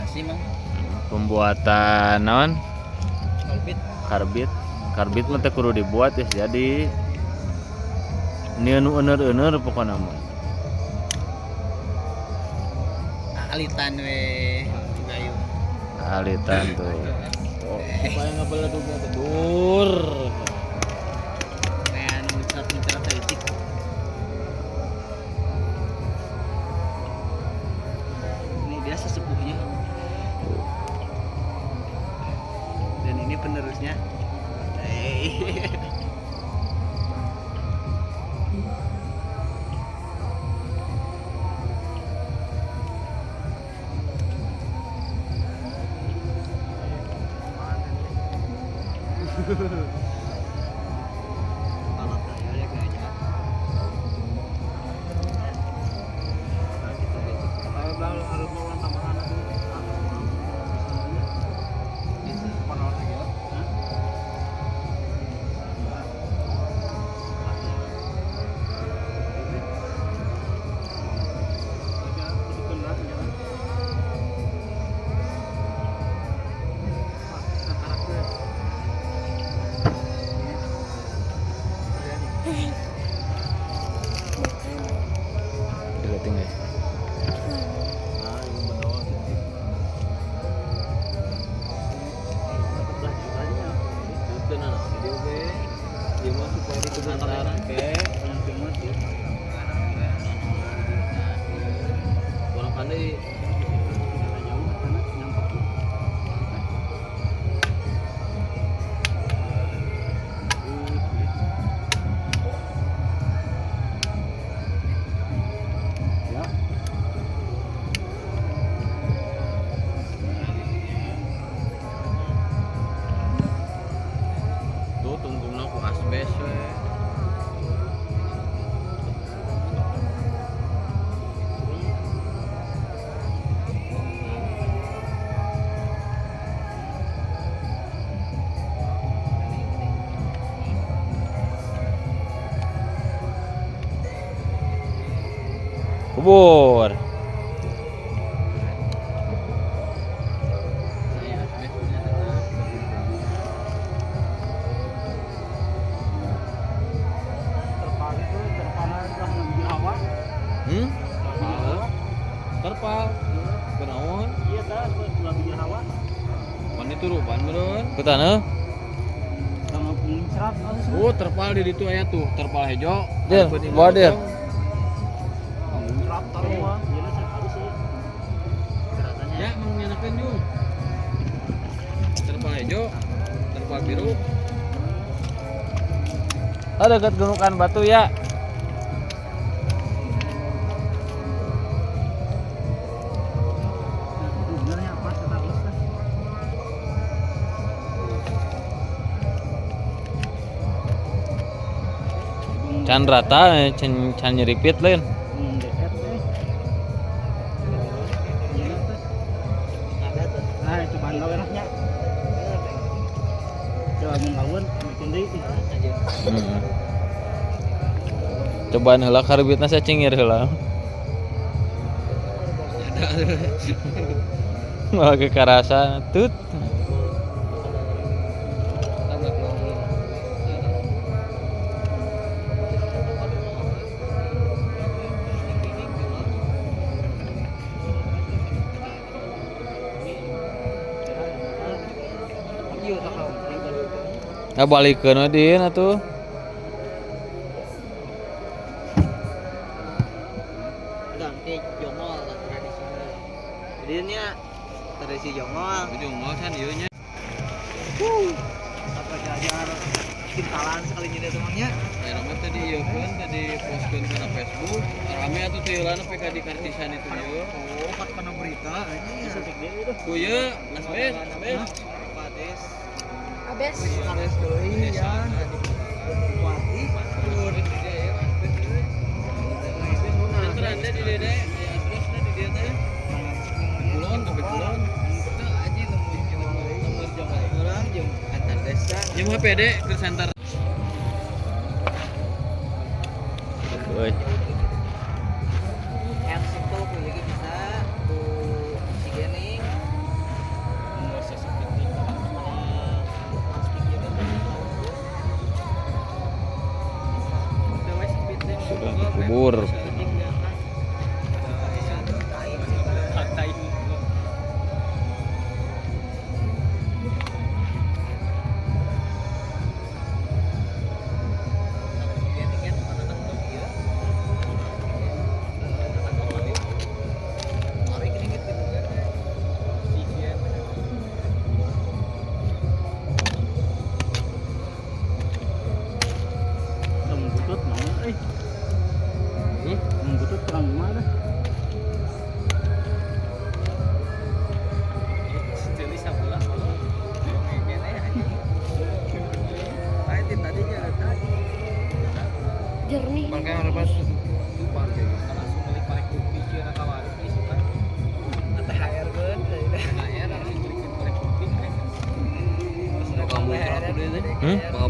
Pondasi mang. Pembuatan naon? Karbit. Karbit. Karbit mah teh kudu dibuat ya jadi. Ini nu euneur-euneur pokona mah. Alitan we gayung. Alitan tuh. Oh, supaya ngabeledugna teh dur. Kayak muncrat-muncrat saeutik. Ini dia sesepuhnya. Dan ini penerusnya. Hey. Dileting ya. Tuh tungtungna ku asbes we. Kubur. Saya asbes punya tetap. Hmm? Terpal. Kunaon? Iya tah, ulah bijil hawa. Pan diturupan meureun. Ku taneuh. Sama muncrat. Oh, terpal di ditu aya tuh, terpal hejo. Dir, bawa dir. Muncrat taruh mah. Ieu sekali sih. Ya, mengenakan jung. Terpal hejo, terpal biru. Oh, dekat gunungan batu ya. Can rata, can can nyeripit lain. Nah, cobaan gawe enaknya. Coba mun lawan bikin deui. Cobaan heula karbitna saya cingir heula. Malah kekarasa tut. Nah, balikeun we dieun atuh. Ganti jongol lah tradisinya. Jadi ini tradisi jongol. Jongol san ieu nya. Apa jajar kintalan sekali nyindir temannya. Aya mah tadi ieu keun tadi postkeun kana Facebook. Rame atuh teh heulana PK di Kartisan itu ieu. Oh, kat kana berita anjing. Ku ieu asbes, asbes. Pades. Abes. Pades deui ya. Bupati. Center anda di dieu teh, aya asbesna di dieu teh. Kulon sampai kulon. Teu anjing nemu nemu jongol urang jeung antar desa. Ieu mah PD ke center. Euy. Yang simple ku ieu ge bisa ku si gening.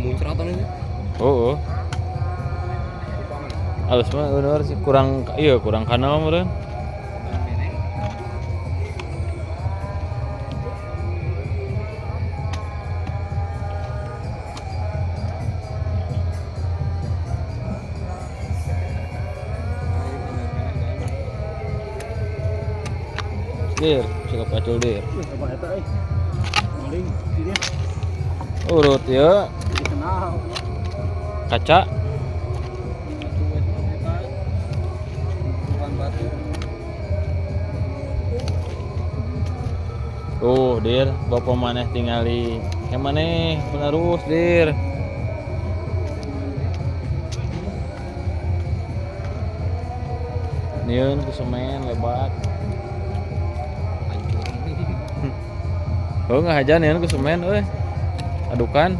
Muncratan ini. Oh. Alus mah bener sih kurang iya kurang kanal meureun. Dir, cukup pacul dir. Apa eta euy? Maling di dia. Urut ya, Jadi kenal. kaca. Bukan batu. Tuh, dir, bapak maneh tingali. Yang maneh penerus, dir. Nieun ku semen lebat. Hancur. Oh, ngahajan nieun ku semen euy. Adukan.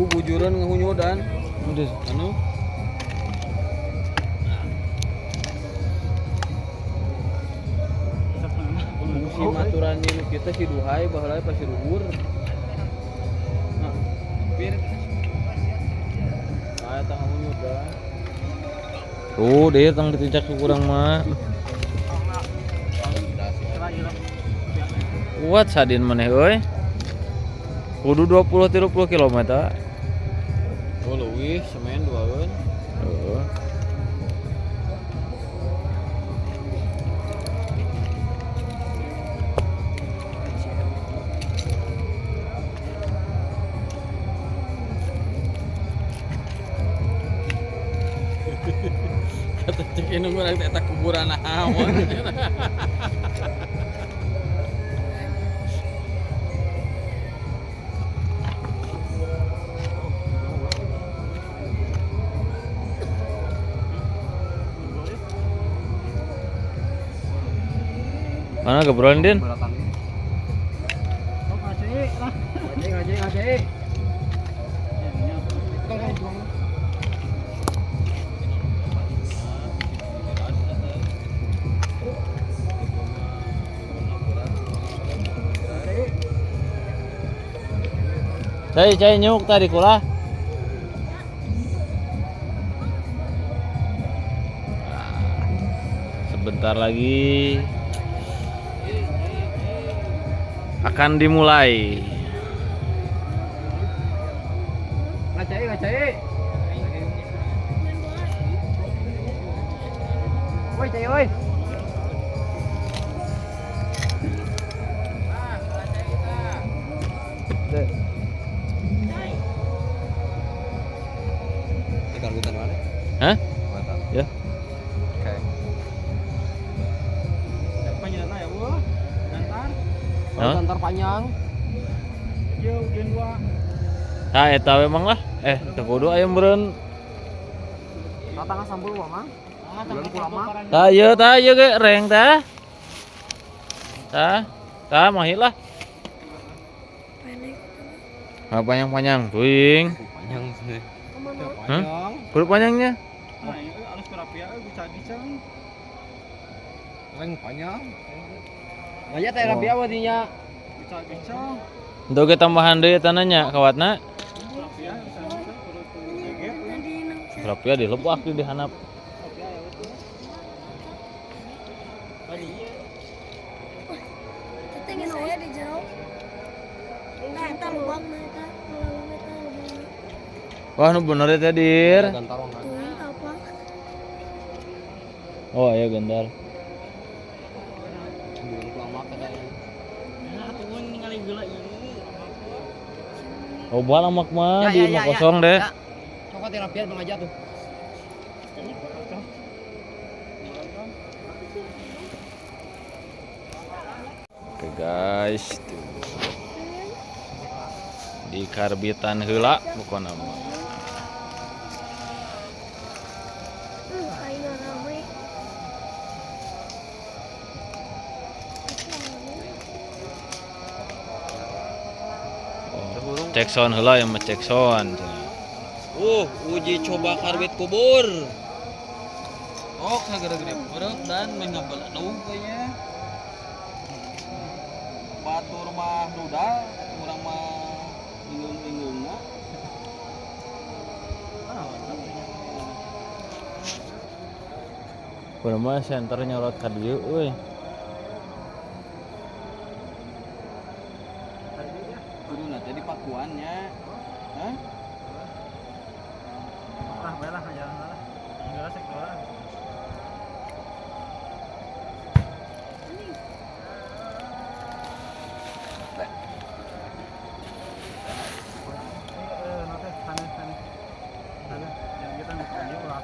Bujuran ngahunyodan. Udah. Anu fungsi maturan nu kita si duhai baheula pasti luhur. Nah, bir. Aya tang ngahunyodan. Tuh, dir tong ditincak ku urang mah. Kuat sadin maneh euy. Kudu 20 30 km. Oh, leuwih semen duaeun. Heeh. Kata cek ini urang teh eta kuburan naon. Mana gebrolan din? Oh, ngasih lah. Ngajeng, ngajeng, ngajeng. Cai cai nyuk tadi kula. Sebentar lagi akan dimulai. Ngajeng, ngajeng. Woi, cai, woi. Ini karbitan mana? Hah? Mantap. Ya. Oke. Panjangna ya, wah. Gantar. Hah? Gantar panjang. Ieu ujian dua. Tah eta we mang lah. Teu kudu aya meureun. Tatangga sambul mah, Mang. Bulan kulama. Tah ieu tah ieu ge reng tah. Tah, tah mahi lah. Ah, panjang-panjang tuing. Panjang sih. Hah? Kudu panjangnya. Nah, ieu alus terapia euy gicang-gicang. Reng panjang. Ngajak teh rapi apa dinya? Gicang-gicang. Untuk ge tambahan deui eta nya kawatna. Terapia gicang-gicang kudu geget. Rapia dilebak di dihanap. Tetengin saya di jero. Nah, eta lubang, nah eta lubang eta lubang. Wah, nu bener teh dir. Gantarong kan. Tuh, apa? Oh, iya gendar. Bulan kulama katanya. Nah, tungguin ningali gula ini. Oh, lamak mah Ya, di ya, mah ya, kosong deh. Ya. Cokot yang rapian Bang Aja tuh. Oke guys, tuh. Di karbitan heula pokona mah. Aing rame. Oh, cek sound heula yang mah cek sound. Uji coba karbit kubur. Oh, sagede-gede peureuk dan main ngabeledug kayaknya. Batur mah rudal, urang mah ingeung-ingeungna. Kudu mah senter nyorot ka dieu euy. Kuduna teh di pakuannya. Hah? Lah, bae lah jalan lah. Enggak sek orang. Nanti sana sana. Sana. Yang kita misalnya ulah.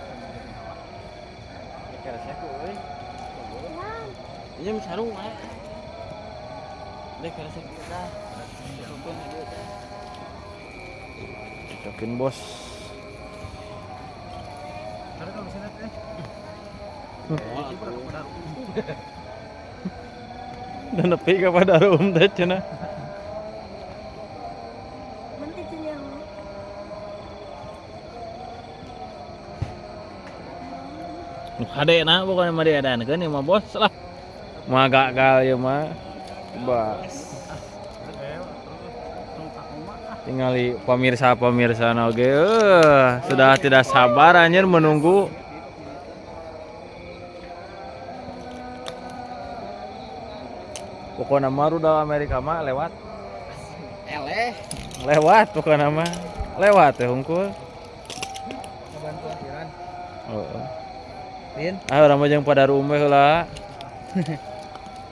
Ya keresnya ku euy. Ini sarung mah. Deh keresnya kita. Cocokkeun ka dieu teh. Cocokin bos. Tapi kalau misalnya teh. Dan nepi ka Padarum teh cenah. Nanti cenah. Nu kade na pokona mah diedankeun ieu mah bos lah. Mah gagal ieu mah. Coba tingali pamirsa-pamirsa na oge sudah tidak sabar anjir menunggu. Pokokna mah rudal Amerika mah lewat. Eleh. Lewat pokokna mah. Lewat teh hungkul. Ngebantu atiran. Heeh. Lin. Ah urang mah jeung Padarum we heula.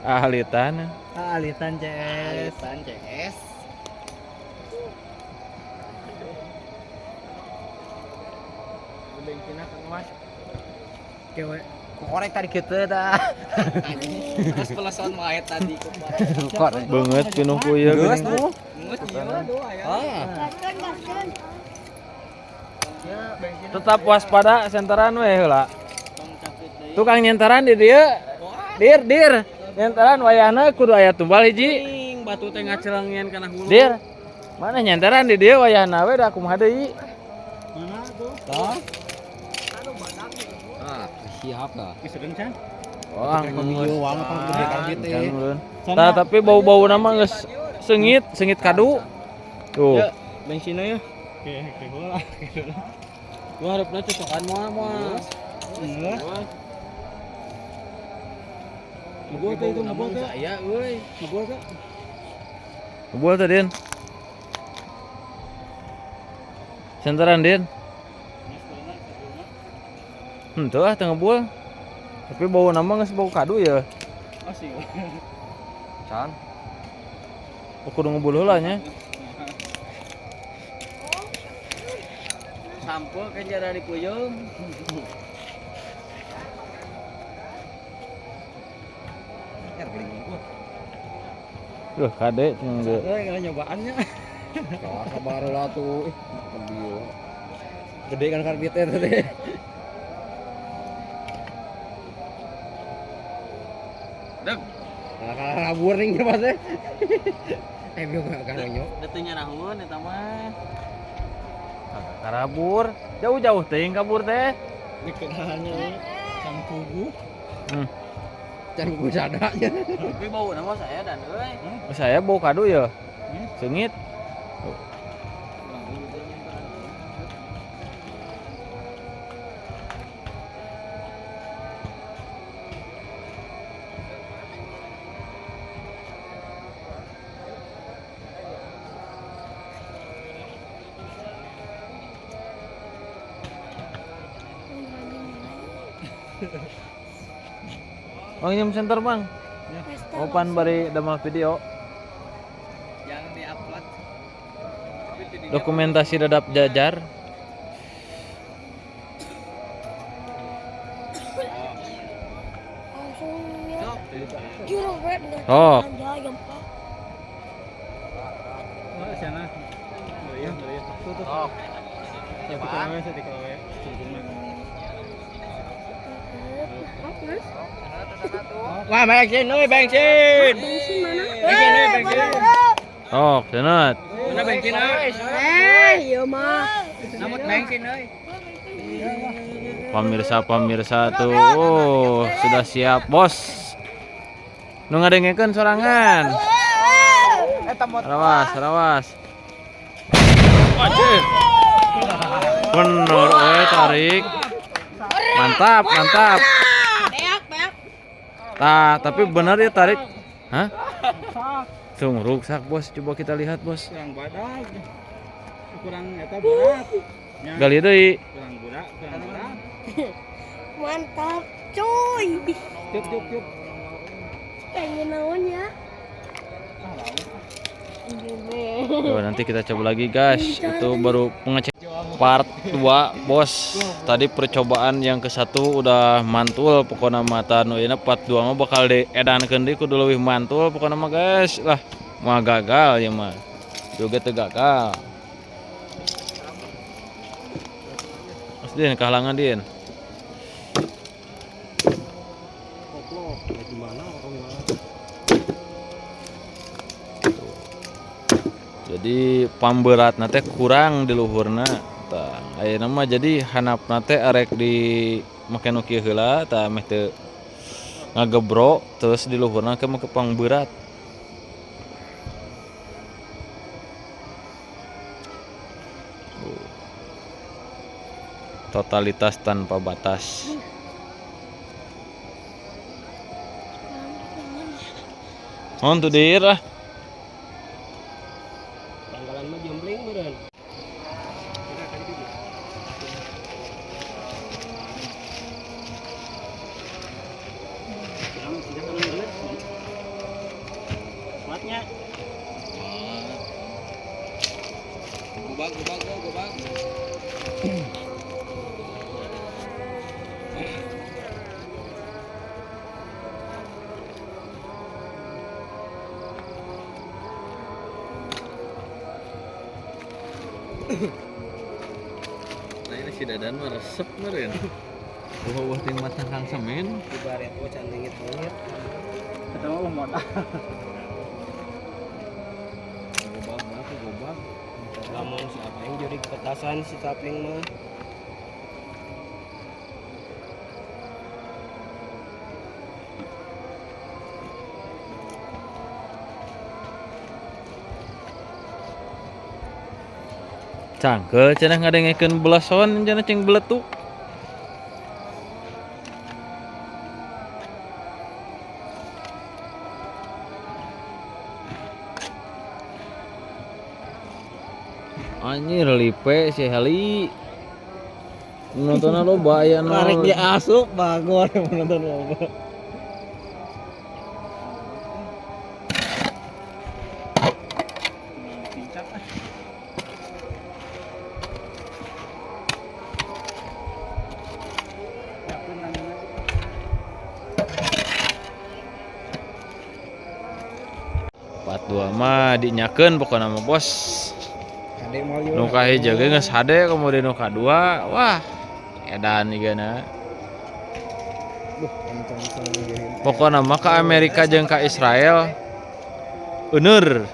Ahlitan. Alitan CS. Alitan CS. Bensinna Kang Mas. Kewe. Korek tadi kitu tah. Terus peleson wae tadi korek. Beungeut pinuh ku ieu Geus geuning. tuh. Geus ieu doa ya. Gaskeun, gaskeun. Tetap waspada senteran we heula. Tukang nyenteran di dieu. Dir, dir. Nyenteran wayahna kudu aya tumbal hiji. Batu teh ngacelengen kana hulu. Dir. Mana nyenteran di dieu wayahna we da kumaha deui? Mana tuh? Tah. Ah, siap dah. Geus sedeng can. Wah, Wah, mah gede karbit teh. Tah, tapi bau-bau nama geus sengit, sengit kadu. Tuh. Bensinna ya. Oke, oke heula. Gua harapna cocokan moal moal. Enggak. Ngebul teh itu ngebul teh. Saya euy. Ngebul teh. Ngebul teh, Din. Senteran, Din. Tuh ah teu ngebul. Tapi bau nama geus bau kadu ya. Asik. Can. Oh, kudu ngebul heula nya. Sampo kan jara dipuyung. Duh, kade cenah ge. Eh, nggak nyobaannya. Kalah sabar lah tuh. Ih, kebieu. Gede kan karbitnya teh. Deg. Kalah kalah rabur nih pas teh. Eh, bieu enggak karonyo. Da teu nyarahun eta mah. Karabur. Jauh-jauh teuing kabur teh. Dikenalannya can pugu. Can kuku sadanya. Tapi bau nama saya dan euy. Saya bau kadu ya. Sengit. Bang nyem center bang. Opan bari damel video. Yang diupload. Dokumentasi dadap jajar. Oh. Sana. Iya, iya. Tuh tuh. Oh. Satu Wah, bensin euy, bensin. Bensin mana? Bensin euy, bensin. Oh, cenat. Mana bensin euy? Eh, iya mah. Namut bensin euy. Pamirsa-pamirsa tuh, oh, sudah siap, Bos. Nu ngadengekeun sorangan. Rawas, rawas. Wajib. Bener we tarik. Mantap, mantap. Tah, tapi bener ya tarik. Hah? Tuh rusak, Bos. Coba kita lihat, Bos. Kurang badag. Kurang eta berat. Gali deui. Kurang berat, kurang berat. Mantap, cuy. Tiup tiup tiup. Pengen naon ya? Coba nanti kita coba lagi, guys. Itu baru pengecek part 2, Bos. Tadi percobaan yang ke satu udah mantul pokoknya mata nu ieu part 2 mah bakal diedankeun deui kudu leuwih mantul pokoknya mah, guys. Lah, mah gagal ya mah. Juga teu gagal. Mas Din, kehalangan Din. Gimana orang mana? Jadi pamberatna teh kurang di luhurna. Tah, ayeuna mah jadi handapna teh arek di make nu kieu heula tah meh teu ngagebro terus di luhurna ke make pangberat. Tuh. Totalitas tanpa batas. Oh, tuh dir ah. Tanggalan mah jempling beureun. Kuatnya. Gobag, gobag, gobag. Nah ini si Dadan mah resep meureun. Wah, wah ting matang semen. Ibarat gua can leungit-leungit. Eta mah modal. Gobag, gobag, gobag. Lamun si Apeng jurig petasan si Tapeng mah. Cangkeul cenah ngadengekeun beleson cenah cing beletuk. Anjir lipe si Heli. Nontonnya loba aya nol. Karek dia asup bagor menonton loba. Pincak ah. Yakin nanya. Part 2 mah dinyakeun pokokna mah, Bos. Hade moal Nu kahiji ge geus hade kemudian nu kadua wah edan igana. Duh, entong entong. Pokokna mah ka Amerika jeung ka Israel euneur.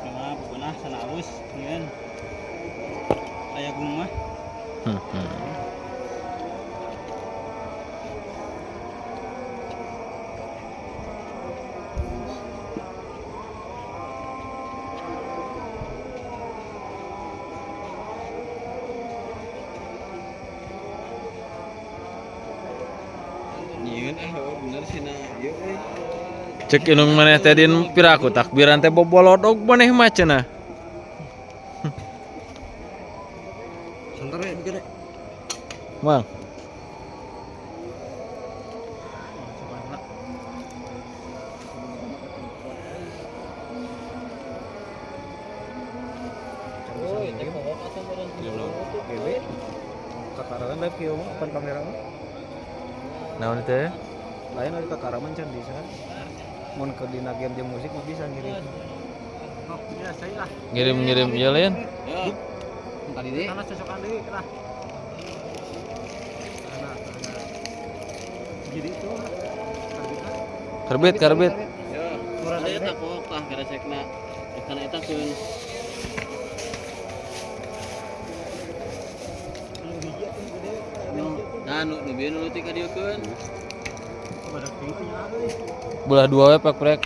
Cuma pokoknya sana alus ngeun. Aya gung mah. Nyieun ah heueuh bener sih nah ieu euy. Cek indung maneh teh din piraku takbiran teh bobolodog maneh mah cenah. Santer ya bikin. Mang. Kakarangan live kieu mah open kamera mah. Naon teh? Lain ari kakaraman can bisa. Mun ke dina game jeung musik mah bisa ngirim. Ngirim-ngirim ieu lain. Kali deh. Karena cocokan deui lah. Jadi itu Karbit, karbit. Kurang eta pok tah keresekna. Kana eta keun. Nah, nu nu bieu nu leutik ka dieu keun. Belah dua we pek prek.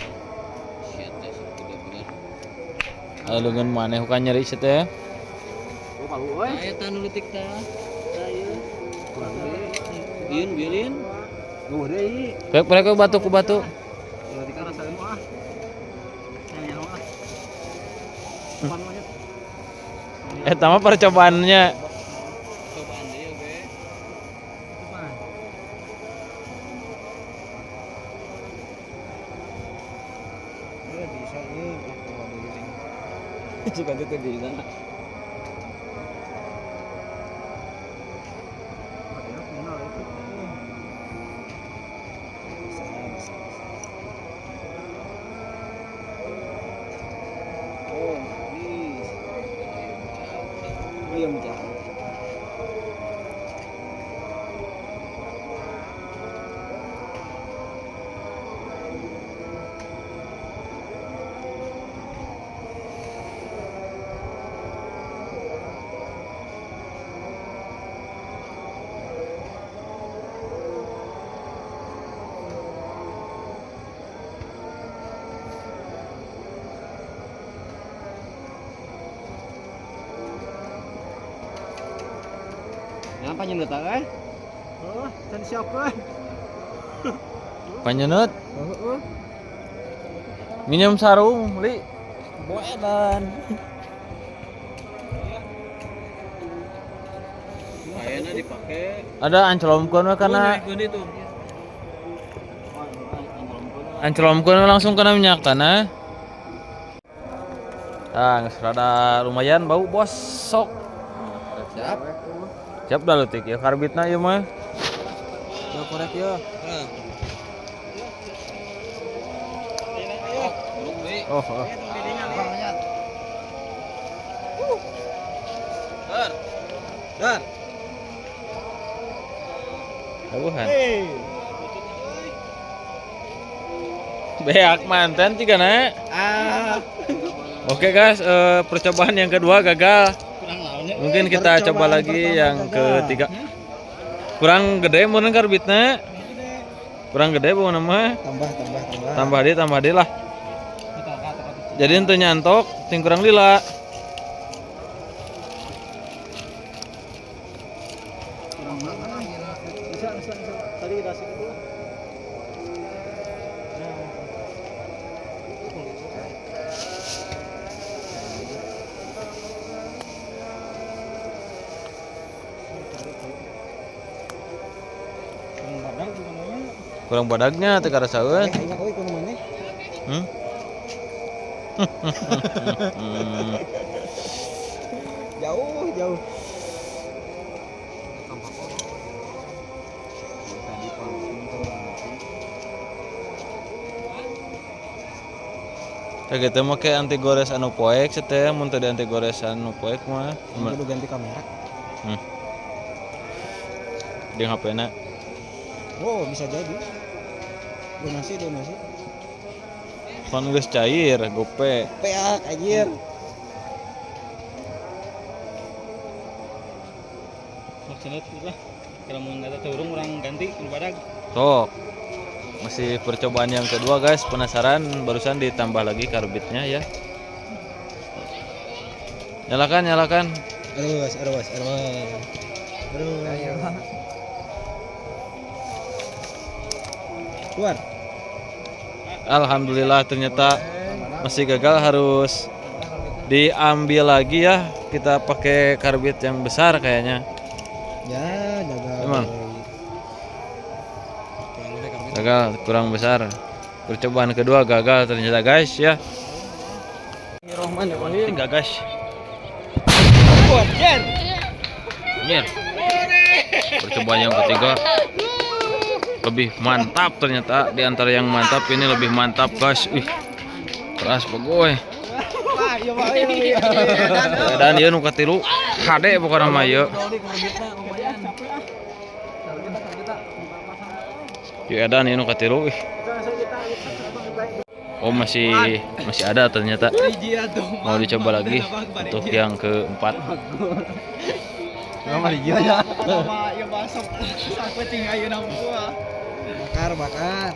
Sia teh sok gede-gede. Aya leungeun maneh bukan nyeri sia teh. Nah, eta nu leutik tah. Tah ieu. Ieu nu bieu lin. Pek prek we batu ku batu. Eta mah percobaannya. Cobaan deui oge. Bisa ieu Jika teu bisa. Bisa, bisa. Oh, bisa. Oh, iya jauh. Ngapa nyeundeut eh? Oh, can siapkeun. Panyeunut Heeh. minjem sarung li. Boedan. Kayaknya dipake. Ada ancelomkeun we kana Keun itu. ancelomkeun we langsung kana minyak tanah. Ah, geus rada lumayan bau bos sok. Siap. Siap dah leutik ya karbitna ieu mah. Yo korek yo. Oh, oh. Dar. Dar. Tabuhan. Beak mantan juga na. Ah. Oke guys, percobaan yang kedua gagal. Mungkin kita coba Percobaan lagi pertama yang gagal. ketiga. Kurang gede meureun karbitna. Kurang gede bu nama. Tambah, tambah, tambah. Tambah deui lah. Jadi ente nyantok, sing kurang lila. Bisa, bisa, bisa. Tadi rasik itu. Kurang badag juga namanya. Kurang badagnya teu karasaeun. Eh, aing euy kudu maneh. Hmm? Jauh, jauh. Kayak gitu mah kayak anti gores anu poek teh mun teu di anti gores anu poek mah. Kudu ganti kamera. Jeung HP-na. Oh, bisa jadi. Donasi, donasi. Pan geus cair gope. Peak anjir. Maksudnya lah. Kalau mau nggak ada turun orang ganti kudu badag. Sok. Masih percobaan yang kedua guys, penasaran barusan ditambah lagi karbitnya ya. Nyalakan, nyalakan. Aduh, aduh, aduh. Aduh. Keluar. Alhamdulillah ternyata masih gagal, harus diambil lagi ya. Kita pakai karbit yang besar kayaknya. Ya, gagal. Emang? Gagal, kurang besar. Percobaan kedua gagal ternyata guys ya. Tiga guys. Anjir. Percobaan yang ketiga lebih mantap ternyata. Di antara yang mantap ini lebih mantap guys. Wih, keras bagoy. Dan ieu nu katilu hade pokona mah ieu. Ieu edan ieu nu katilu. Ih. Oh, masih ada ternyata. Mau dicoba lagi untuk yang keempat. Bakar.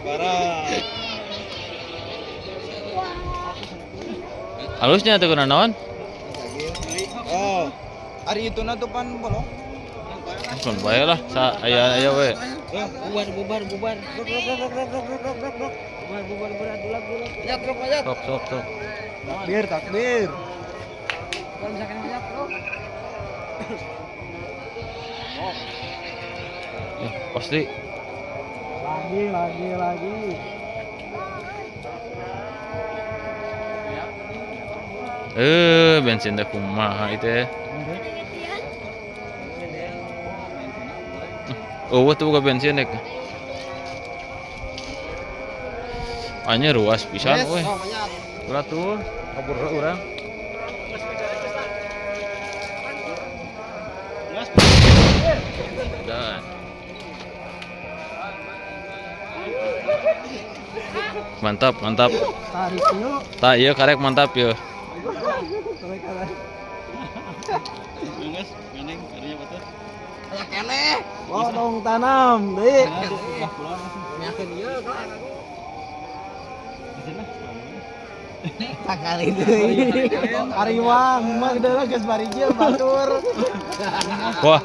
Parah. Halusnya tuh kuna naon? Oh. Ari itu na tuh pan bolong. Sun bae lah, sa aya aya we. Bubar bubar bubar. Bubar bubar bubar dulak dulak. Ya truk aja. Sok sok sok. Takbir, takbir. Kalau misalkan banyak truk. Ya, pasti Lagi. Bensin teh kumaha itu ya. Oh, tuh buka bensin dek. Anya ruas pisan euy. Ulah tuh, kabur urang. Dan mantap, mantap. Tarik yuk. Tak iya karek mantap ya. Potong tanam, deui. Sakali deui. Ari wang mah geus geus barijil batur. Wah,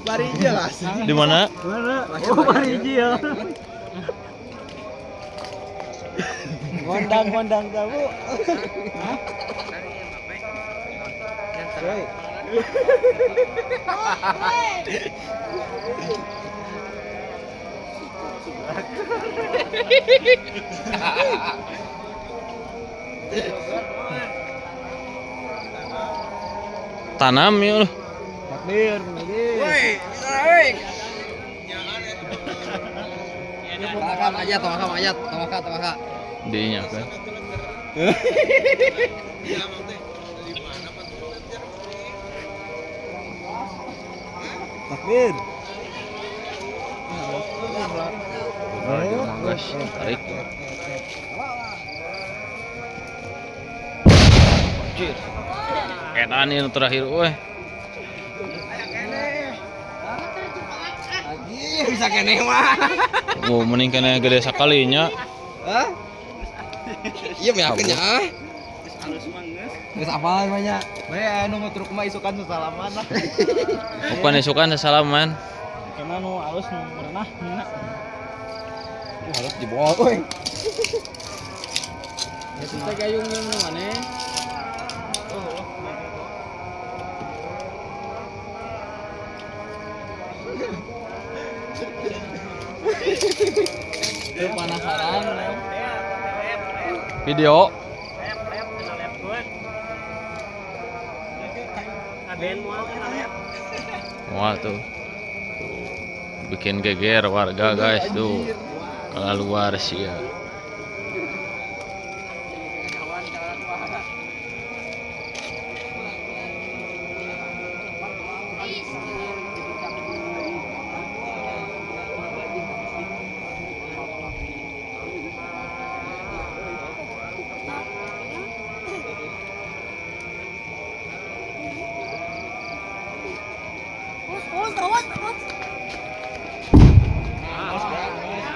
Barijil asli. di mana? Mana? Oh, barijil. Ngondang-ngondang tamu. Hah? Tanam ya lu. Takbir, takbir. Tawakal ayat, tawakal, tawakal. Dinya kan. Takbir. Guys, tarik. Anjir. Edan ini terakhir euy. Lagi bisa keneh mah. Oh, mending kena gede sakalinya. Hah? Iya yakin ya. Geus apal banyak. Bae anu truk mah isukan sesalaman lah. Bukan isukan sesalaman. Kemana nu alus nu merenah mina. Harus jebol euy. Itu teh gayung yang mana? Itu penasaran. Video. Wah tuh. Tuh. Bikin geger warga guys tuh. Kalau luar sih ya.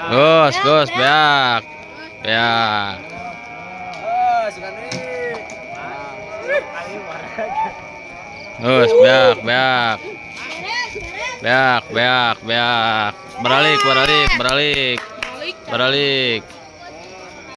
Gus, gus, beak. Beak. Gus, beak, beak. Beak, beak, beak. Beralik, beralik, beralik. Beralik.